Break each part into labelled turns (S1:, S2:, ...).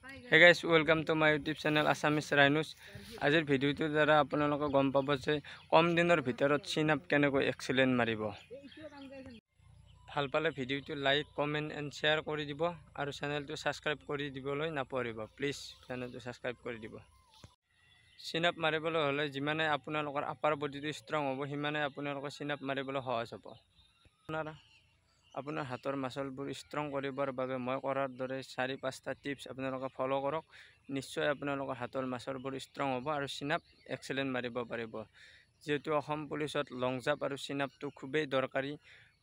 S1: Hey guys, welcome to my YouTube channel Assamese Rhinos. আজিৰ ভিডিঅ'টোৰ দ্বাৰা আপোনালোকে গম পাব যে কম দিনৰ ভিতৰত চিন আপ কেনেকৈ এক্সিলেণ্ট মাৰিব। ভাল পালে ভিডিঅ'টো লাইক, কমেণ্ট এণ্ড শ্বেয়াৰ কৰি দিব আৰু চেনেলটো ছাবস্ক্ৰাইব কৰি দিবলৈ নাপাহৰিব। প্লিজ চেনেলটো ছাবস্ক্ৰাইব কৰি দিব। চিন আপ মাৰিবলৈ হ'লে যিমানে আপোনালোকৰ আপাৰ বডিটো ষ্ট্ৰং হ'ব, সিমানে আপোনালোকৰ চিন আপ মাৰিবলৈ সহজ হ'ব। আপোনাৰ হাতৰ মাচলবোৰ ষ্ট্ৰং কৰিবৰ বাবে মই কৰাৰ দৰে 4-5টা টিপছ আপোনালোকে ফ'ল' কৰক। নিশ্চয় আপোনালোকৰ হাতৰ মাচলবোৰ ষ্ট্ৰং হ'ব আৰু চিন আপ এক্সেলেণ্ট মাৰিব পাৰিব। যিহেতু অসম পুলিচত লং জাম্প আৰু চিন আপটো খুবেই দৰকাৰী।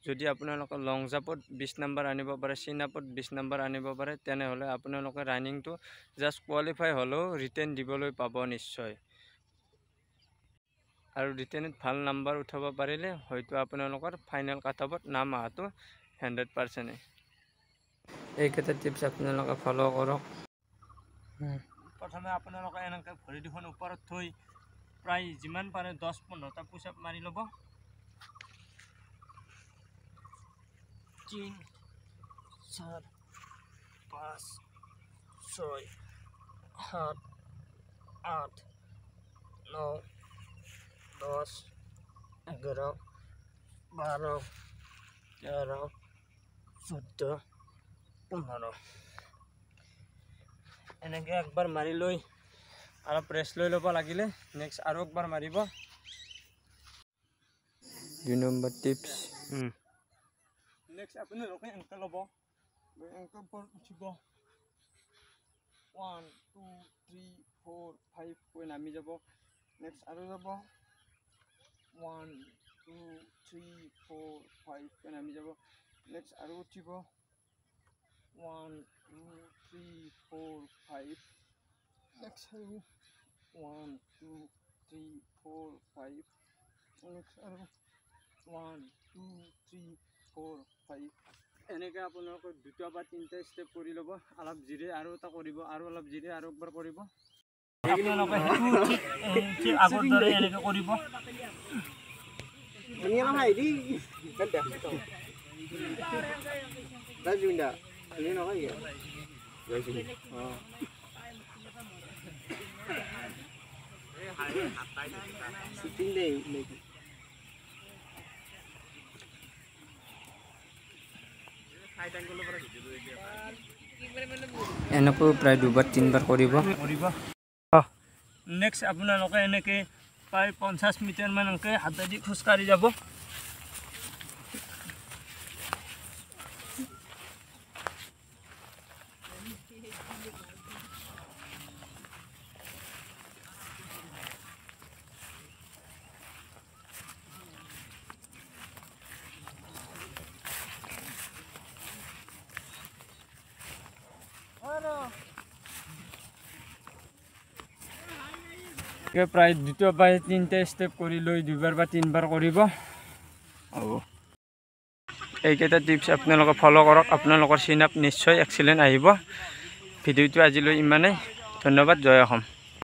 S1: যদি আপোনালোকে লং জাম্পত 20 নম্বৰ আনিব পাৰে, চিন আপত 20 নম্বৰ আনিব পাৰে, তেনেহ'লে আপোনালোকে ৰানিংটো জাষ্ট কোৱালিফাই হ'লেও ৰিটেন দিবলৈ পাব নিশ্চয়। আৰু ৰিটেনত ভাল নাম্বাৰ উঠাব পাৰিলে হয়তো আপোনালোকৰ ফাইনেল কাট অফত নাম অহাটো 100%। এইকেইটা টিপছ আপোনালোকে ফ'ল' কৰক। প্ৰথমে আপোনালোকে এনেকৈ ভৰি দুখন ওপৰত থৈ প্ৰায় যিমান পাৰে 10-15টা পুছ আপ মাৰি ল'ব। 3, 4, 5, 6, 7, 8, 9, 10, 11, 12, 13, 14, 15। এনেকৈ একবাৰ মাৰি লৈ অলপ ৰেষ্ট লৈ ল'ব লাগিলে। নেক্সট আৰু একবাৰ মাৰিব। 2 নম্বৰ টিপছ। নেক্সট আপোনালোকে এনেকৈ ল'ব, এনেকৈ ওপৰত উঠিব, 1 2 3 4 5 কৈ নামি যাব। নেক্সট আৰু যাব, 1 2 3 4 5 কৈ নামি যাব। নেক্সট আৰু উঠিব, 1 2 3 4 5। নেক্সট আৰু 1 2 3 4 5। নেক্সট আৰু 1 2 3 4 5। এনেকৈ আপোনালোকে 2টা বা 3টা ষ্টেপ কৰি ল'ব। অলপ জিৰে আৰু এটা কৰিব, আৰু অলপ জিৰে আৰু একবাৰ কৰিব। আপোনালোকে সেইটো ঠিক আগৰ দৰে এনেকৈ কৰিব। এনেকৈ প্ৰায় 2বাৰ 3বাৰ কৰিব। নেক্সট আপোনালোকে এনেকৈ প্ৰায় 50 মিটাৰমান এনেকৈ হাতেদি খোজকাঢ়ি যাব। প্ৰায় 2টা বা 3টা ষ্টেপ কৰি লৈ 2বাৰ বা 3বাৰ কৰিব হ'ব। এইকেইটা টিপছ আপোনালোকে ফ'ল' কৰক, আপোনালোকৰ চিন আপ নিশ্চয় এক্সিলেণ্ট আহিব। ভিডিঅ'টো আজিলৈ ইমানেই। ধন্যবাদ। জয় অসম।